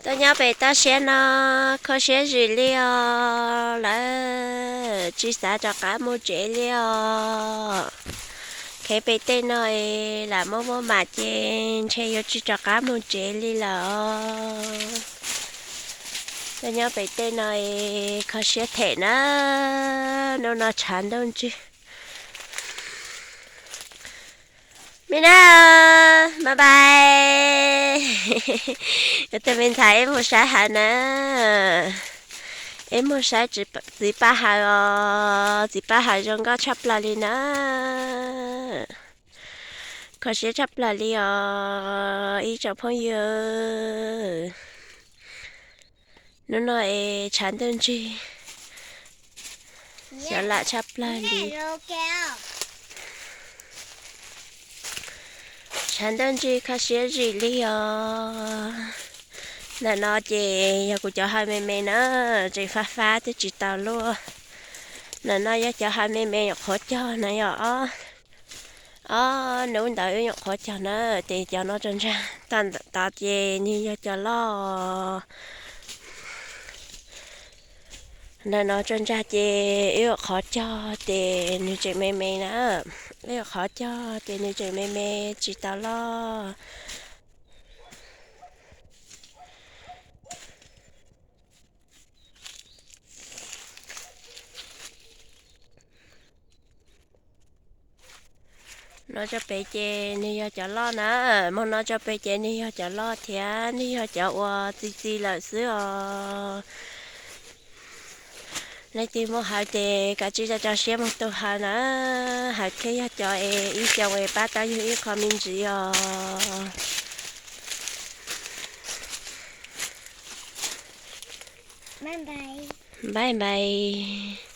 Tuaj nyob pem toj siab no, kho siab zim li os, lawv tsis xav rov qab mus tsev li os. Khev pem tej no es lam muaj muaj mam ces ntshe yuav tsis rov qab mus tsev li lawm os. Tuaj nyob pem tej no es kho siab them na, hnub no tshav ntuj ntswg. Me na, bye bye. Kuv tus me ntxhais, ib mus saib hawm na. Ib mus saib txiv Paj Hawm os, txiv Paj Hawm zoo nkauj tshaj plaws li na. Kho siab tshaj plaws li os ib tsoom phooj ywg. Hnub no es tshav ntuj ntswg, xyov lam tshaj plaws li. Tshav ntuj ntswg kho siab zim li os. Ntawm no ces yog kuv cov hav me me na, tseem fab fab twb tsis tau luaj. Ntawm no yog cov hav me me nyuam qhuav cog na, yog ob, ob hnub ntawd wb nyuam qhuav cog na, ces cov no tso ntsag, tod ces nws yog cov loj. Ntawm no tso ntsag ces wb nyuam qhuav cog ces nws tseem me me na, wb nyuam qhuav cog ces nws tseem me me tsis tau loj. No tso pem ces nws yog cov loj na, mus no tso pem ces nws yog cov loj thiab, nws yog cov uas txi txiv lawm xwb os. Leej twg muaj hawm ces kav tsij tso siab mus tu hawm na, hawm thiaj yog cov es ib xyoos es pab tau yus ib qho me ntsis os. Bye bye.